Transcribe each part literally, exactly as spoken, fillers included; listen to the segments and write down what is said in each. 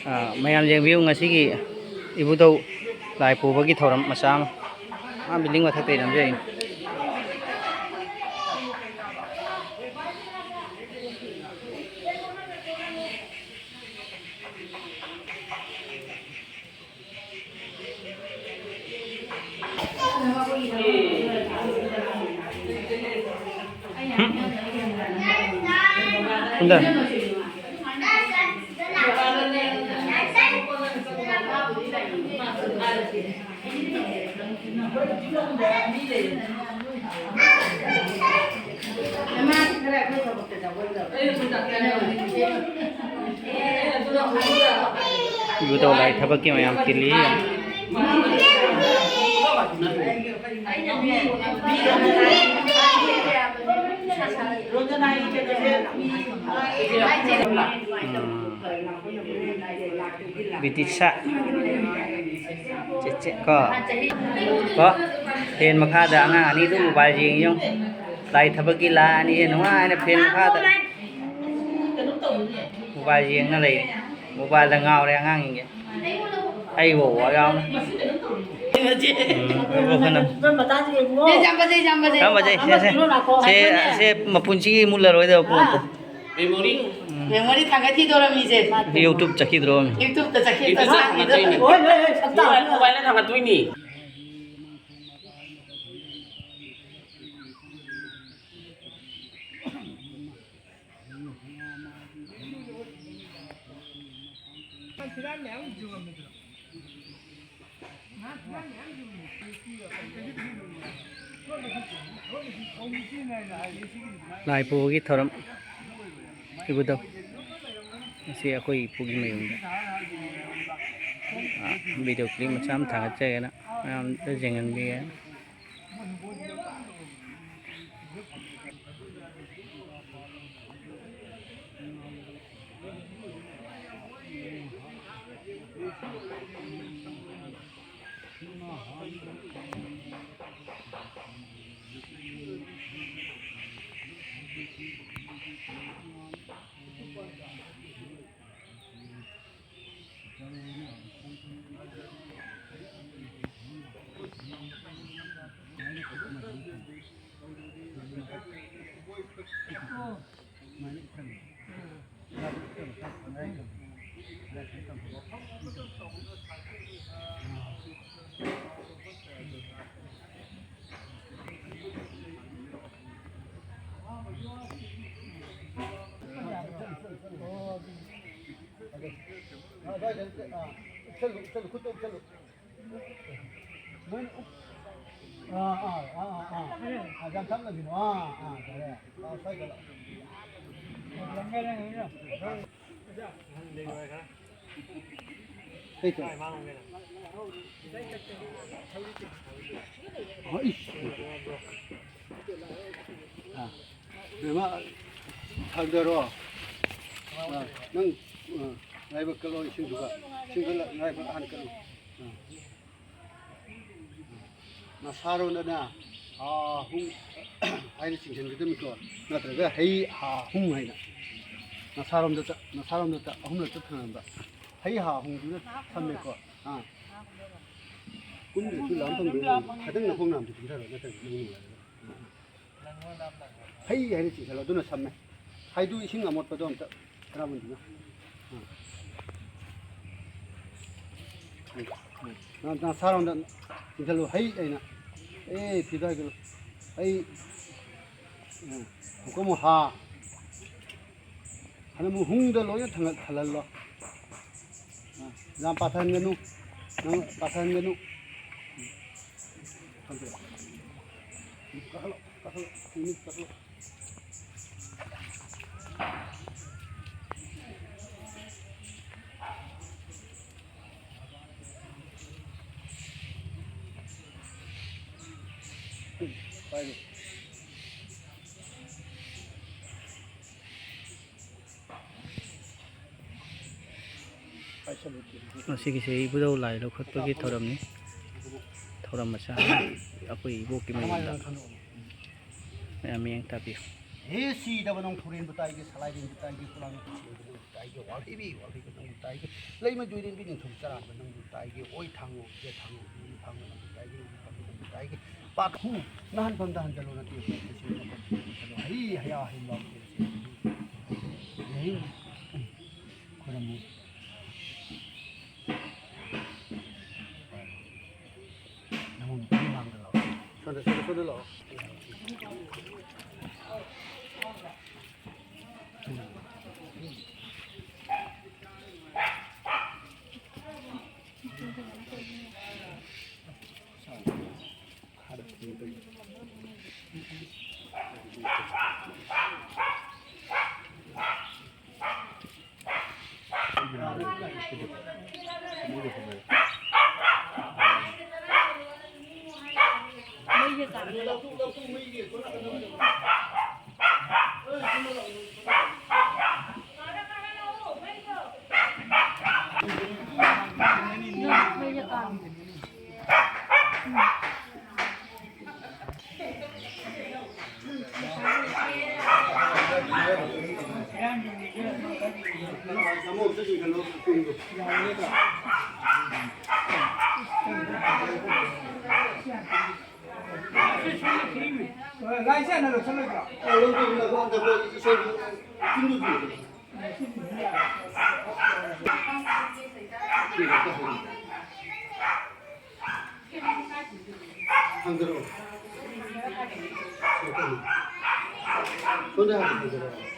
ꯑꯥ, ꯃꯌꯥꯝ ꯌꯦꯡꯕꯤꯌꯨ, ꯉꯁꯤꯒꯤ ꯏꯕꯨꯙꯧ ꯂꯥꯏ ꯄꯨꯕꯒꯤ ꯊꯧꯔꯝ ꯃꯆꯥ ꯑꯃ꯫ ꯑꯥ, building ꯃꯊꯛꯇꯩ ꯅꯝꯖꯔꯤꯅꯤ꯫ ꯎꯝ꯫ ꯏꯟꯗ꯫ ꯏꯕꯨꯙꯧ ꯂꯥꯏ ꯊꯕꯛꯀꯤ ꯃꯌꯥꯝ ꯇꯤꯜꯂꯤ꯫ ꯎꯝ꯫ ꯕꯤꯇꯤꯁꯥ꯫ ꯆꯦ, ꯆꯦ, ꯀꯣ꯫ ꯀꯣ꯫ Fan ꯃꯈꯥꯗ ꯑꯉꯥꯡ ꯑꯅꯤꯗꯨ mobile ꯌꯦꯡꯉꯤ ꯌꯦꯡꯉꯨ꯫ ꯂꯥꯏ ꯊꯕꯛꯀꯤ ꯂꯥꯏ ꯑꯅꯤꯁꯦ ꯅꯨꯡꯉꯥꯏꯅ fan ꯃꯈꯥꯗ mobile ꯌꯦꯡꯅ ꯂꯩꯔꯦ꯫ Mobileꯗ ꯉꯥꯎꯔꯦ ꯑꯉꯥꯡꯁꯤꯡꯁꯦ꯫ ꯑꯩꯕꯨ ꯌꯥꯎꯅ꯫ ꯎꯝ, ꯑꯩꯕꯨ ꯈꯟꯅ꯫ ꯀꯔꯝꯕꯁꯦ? ꯁꯦ, ꯁꯦ, ꯁꯦ ꯃꯄꯨꯟꯁꯤꯒꯤ ꯃꯨꯜꯂꯔꯣꯏꯗꯕ ꯄꯣꯠꯇꯣ꯫ Memory꯫ ꯎꯝ꯫ Memory ꯊꯥꯡꯒꯠꯈꯤꯗꯣꯔꯝꯃꯤꯁꯦ꯫ YouTube ꯆꯠꯈꯤꯗ꯭ꯔꯣ? YouTubeꯇ ꯆꯠꯈꯤ-, YouTube ꯆꯠꯈꯤꯗ꯭ꯔꯣ? ꯊꯥꯡꯒꯠꯇꯣꯏꯅꯤ꯫ ꯍꯣꯏ, ꯍꯣꯏ, ꯍꯣꯏ, ꯁꯞꯇꯥ꯫ Mobile, mobileꯗ ꯊꯥꯡꯒꯠꯇꯣꯏꯅꯤ꯫ ꯂꯥꯏ ꯄꯨꯕꯒꯤ ꯊꯧꯔꯝ ꯏꯕꯨꯙꯧ꯫ ꯑꯁꯤ ꯑꯩꯈꯣꯏ ꯏꯄꯨꯒꯤ ꯃꯌꯨꯝꯗ꯫ ꯑꯥ, video clip ꯃꯆꯥ ꯑꯃ ꯊꯥꯒꯠꯆꯒꯦꯅ ꯃꯌꯥꯝꯗ ꯌꯦꯡꯍꯟꯕꯤꯒꯦ꯫ ꯆꯠꯂꯨ, ꯆꯠꯂꯨ, ꯈꯨꯠꯇ ꯆꯠꯂꯨ꯫ ꯅꯣꯏꯅ ꯎꯞ-, ꯑꯥ, ꯑꯥ, ꯑꯥ, ꯑꯥ, ꯑꯥ꯫ ꯑꯥ, ꯌꯥꯝ ꯇꯞꯅ ꯀꯩꯅꯣ꯫ ꯑꯥ, ꯑꯥ, ꯐꯔꯦ꯫ ꯑꯥ, ꯁ꯭ꯋꯥꯏꯗ ꯂꯥꯛꯑꯣ꯫ ꯀꯩ ꯇꯧ-, ꯍꯣꯏ, ꯏꯁ꯫ ꯑꯥ꯫ ꯕꯦꯝꯃ, ꯊꯥꯡꯗꯔꯣ꯫ ꯑꯥ, ꯅꯪ, ꯑꯥ, ꯉꯥꯏꯕ ꯀꯜꯂꯣ, ꯏꯁꯤꯡꯗꯨꯒ꯫ ꯏꯁꯤꯡꯗꯨ ꯉꯥꯏꯕ ꯍꯥꯟꯅ ꯀꯜꯂꯨ꯫ ꯑꯥ꯫ ꯅꯁꯥꯔꯣꯝꯗꯅ ꯍꯥ ꯍꯨꯝ ꯍꯥꯏꯅ ꯆꯤꯡꯁꯤꯟꯒꯗꯕꯅꯤꯀꯣ, ꯅꯠꯇ꯭ꯔꯒ ꯍꯩ ꯍꯥ ꯍꯨꯝ ꯍꯥꯏꯅ꯫ ꯅꯁꯥꯔꯣꯝꯗ ꯆ-, ꯅꯁꯥꯔꯣꯝꯗ ꯆ-, ꯑꯍꯨꯝꯂꯛꯇ ꯊꯥꯡꯍꯟꯕ꯫ ꯍꯩ ꯍꯥ ꯍꯨꯝꯗꯨꯅ ꯊꯝꯃꯦꯀꯣ꯫ ꯑꯥ꯫ ꯀꯨꯝꯗ꯭ꯔꯁꯨ ꯂꯥꯝ ꯐꯪꯗꯣꯏꯅꯤ꯫ ꯈꯤꯇꯪ ꯅꯈꯣꯡ ꯅꯥꯝꯗ ꯆꯤꯡꯊꯔꯣ, ꯅꯠꯇ꯭ꯔꯗꯤ ꯅꯪ ꯅꯨꯡꯉꯥꯏꯔꯔꯣꯏ꯫ ꯍꯩ ꯍꯥꯏꯅ ꯆꯤꯡꯁꯤꯜꯂꯣ, ꯑꯗꯨꯅ ꯁꯝꯃꯦ꯫ ꯍꯩꯗꯨ ꯏꯁꯤꯡ ꯑꯃꯣꯠꯄꯗꯣ ꯑꯝꯇ ꯈꯔ ꯃꯨꯟꯗꯨꯅ꯫ ꯎꯝ꯫ ꯎꯝ꯫ ꯅ-, ꯅꯁꯥꯔꯣꯝꯗ ꯆꯤꯡꯁꯤꯜꯂꯨ, ꯍꯩ ꯍꯥꯏꯅ꯫ ꯑꯦ, ꯐꯤꯗꯥꯒꯤꯔꯣ꯫ ꯍꯩ꯫ ꯎꯝ꯫ ꯑꯃꯨꯛꯀ ꯑꯃꯨꯛ ꯍꯥ꯫ ꯍꯥꯟꯅ ꯑꯃꯨꯛ ꯍꯨꯝꯗ ꯂꯣꯏꯅ ꯊꯥꯡꯒꯠ-, ꯊꯜꯍꯜꯂꯣ꯫ ꯑ, ꯌꯥꯝ ꯄꯥꯊꯍꯟꯒꯅꯨ꯫ ꯅꯪ ꯄꯥꯊꯍꯟꯒꯅꯨ꯫ ꯎꯝ꯫ ꯊꯝꯖꯤꯜꯂꯣ꯫ ꯎꯝ, ꯀꯥꯈꯠꯂꯣ, ꯀꯥꯈꯠꯂꯣ꯫ ꯎꯝ, ꯀꯥꯈꯠꯂꯣ꯫ ꯎꯝ, ꯄꯥꯏꯔꯣ꯫ ꯉꯁꯤꯒꯤꯁꯦ ꯏꯕꯨꯙꯧ ꯂꯥꯏ ꯂꯧꯈꯠꯄꯒꯤ ꯊꯧꯔꯝꯅꯤ꯫ ꯊꯧꯔꯝ ꯃꯆꯥ ꯑꯃ ꯑꯩꯈꯣꯏ ꯏꯕꯣꯛꯀꯤ ꯃꯌꯨꯝꯗ ꯃꯌꯥꯝ ꯃꯤꯠꯌꯦꯡ ꯇꯥꯕꯤꯌꯨ꯫ ꯍꯦ ꯁꯤꯗꯕ ꯅꯪ ꯐꯨꯔꯦꯟꯕꯨ ꯇꯥꯏꯒꯦ, ꯁꯂꯥꯏꯔꯦꯟꯕꯨ ꯇꯥꯏꯒꯦ, ꯈꯨꯂꯥꯡ ꯁꯤꯗꯕ ꯅꯪꯕꯨ ꯇꯥꯏꯒꯦ, ꯋꯥꯜꯍꯩꯕꯤ, ꯋꯥꯜꯍꯩꯕ ꯅꯪꯕꯨ ꯇꯥꯏꯒꯦ, ꯂꯩꯃ ꯖꯣꯏꯔꯦꯟꯕꯤ, ꯅꯤꯡꯊꯧ ꯆꯔꯥꯟꯕ ꯅꯪꯕꯨ ꯇꯥꯏꯒꯦ, ꯑꯣꯏ ꯊꯥꯡꯉꯨ, ꯌꯦ ꯊꯥꯡꯉꯨ, ꯅꯨꯡ ꯊꯥꯡꯉꯨ ꯅꯪꯕꯨ ꯇꯥꯏꯒꯦ, ꯅꯨꯡ ꯊꯥꯡꯉꯨ ꯅꯪꯕꯨ ꯇꯥꯏꯒꯦ꯫ ꯄꯥꯛꯈꯨ ꯅꯍꯥꯟꯐꯝꯗ ꯍꯟꯖꯜꯂꯨ ꯅꯠꯇꯦ, ꯍꯩ ꯍꯌꯥ ꯍꯩ ꯂꯥꯎ ꯍꯩ꯫ ꯅꯪꯉꯣꯟꯗ ꯃꯃꯥꯡꯗ ꯂꯥꯛꯑꯣ꯫ ꯁꯣꯝꯗ, ꯁꯣꯝꯗ, ꯁꯣꯝꯗ ꯂꯥꯛꯑꯣ꯫ ꯊꯥꯡꯗꯔꯛꯑꯣ꯫ ꯁꯣꯝꯗ ꯍꯥꯟꯅ ꯊꯥꯡꯗꯔꯛꯑꯣ꯫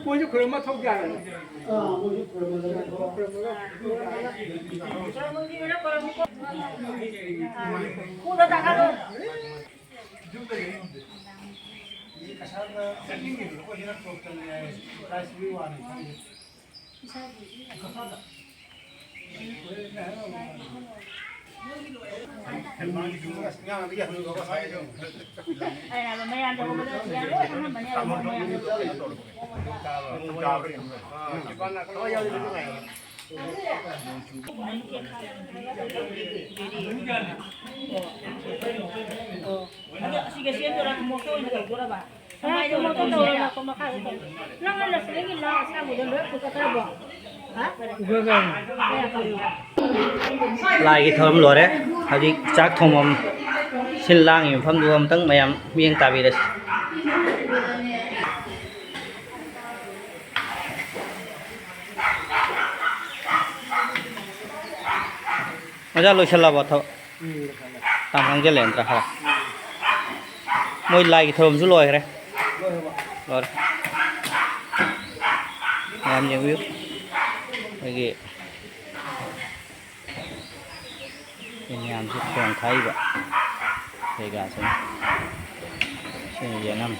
ꯃꯣꯏꯁꯨ ꯈꯨꯔꯨꯝꯕ ꯊꯣꯛ ꯌꯥꯔꯦ꯫ ꯑꯥ, ꯃꯣꯏꯁꯨ ꯈꯨꯔꯨꯝꯕ ꯊꯣꯛ꯫ ꯈꯨꯔꯨꯝꯃꯒ꯫ ꯑꯁꯤꯒ ꯁꯦꯝꯗꯣꯏꯔꯥ? ꯊꯨꯝꯃꯣꯛꯇ ꯑꯣꯏꯅ ꯇꯧꯗꯣꯏꯔꯕ? ꯑꯥ, ꯊꯨꯝꯃꯣꯛꯇ ꯇꯧꯔꯣ, ꯉꯥꯏꯈꯣ, ꯃꯈꯥꯗ ꯇꯧꯔꯣ꯫ ꯅꯪꯅ ꯁꯤꯗꯒꯤ ꯂꯥ ꯑꯁꯥꯡꯕꯗꯣ ꯂꯣꯏ ꯄꯨꯊꯣꯛꯈ꯭ꯔꯕꯣ? ꯍꯥ? ꯂꯥꯏꯒꯤ ꯊꯧꯔꯝ ꯂꯣꯏꯔꯦ꯫ ꯍꯧꯖꯤꯛ ꯆꯥꯛ ꯊꯣꯡꯐꯝ, ꯁꯤꯜ ꯂꯥꯡꯉꯤ ꯃꯐꯝꯗꯨ ꯑꯃꯨꯛꯇꯪ ꯃꯌꯥꯝ ꯃꯤꯠꯌꯦꯡ ꯇꯥꯕꯤꯔꯁꯤ꯫ ꯑꯣꯖꯥ, ꯂꯣꯏꯁꯤꯜꯂꯕꯣ ꯊꯕꯛ? ꯎꯝ, ꯂꯣꯏꯁꯤꯜꯂꯦ꯫ ꯇꯥꯡ ꯍꯪꯖꯜꯂꯛꯑꯦ ꯅꯠꯇ꯭ꯔꯥ ꯈꯔ? ꯎꯝ꯫ ꯃꯣꯏ ꯂꯥꯏꯒꯤ ꯊꯧꯔꯝꯁꯨ ꯂꯣꯏꯈ꯭ꯔꯦ꯫ ꯂꯣꯏꯔꯕꯣ? ꯂꯣꯏꯔꯦ꯫ ꯃꯌꯥꯝ ꯌꯦꯡꯕꯤꯌꯨ꯫ ꯑꯩꯈꯣꯏꯒꯤ ꯃꯌꯥꯝꯁꯤ ꯊꯣꯡ ꯊꯥꯛꯏꯕ ꯀꯩꯀꯥꯁꯤꯅ꯫ ꯁꯤꯅ ꯌꯦꯅꯝ꯫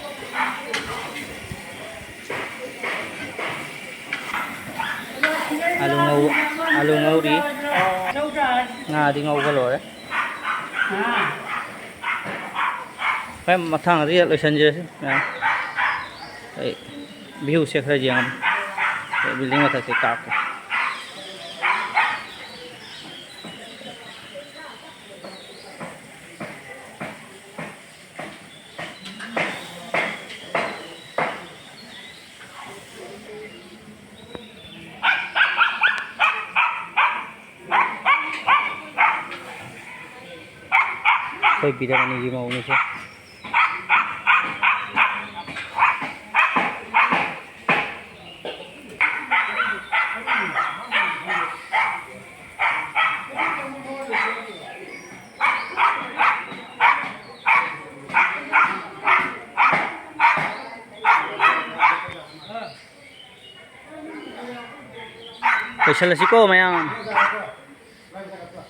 ꯑꯂꯨ ꯉꯧ-, ꯑꯂꯨ ꯉꯧꯔꯤ꯫ ꯉꯥꯗꯤ ꯉꯧꯕ ꯂꯣꯏꯔꯦ꯫ ꯍꯣꯏ, ꯃꯊꯪꯗꯤ ꯂꯣꯏꯁꯤꯟꯖꯔꯁꯤ ꯃꯌꯥꯝ꯫ ꯑꯩ ꯚ꯭ꯌꯨꯁꯦ ꯈꯔ ꯌꯦꯡꯉꯝꯃꯤ꯫ ꯑꯩ ꯕꯤꯜꯗꯤꯡ ꯃꯊꯛꯇꯩ ꯀꯥꯞꯀꯦ꯫ ꯑꯩꯈꯣꯏ ꯕꯤꯔꯦꯟ ꯑꯅꯤꯒꯤ ꯃꯧꯅꯤꯁꯦ꯫ ꯂꯣꯏꯁꯤꯜꯂꯁꯤꯀꯣ ꯃꯌꯥꯝ꯫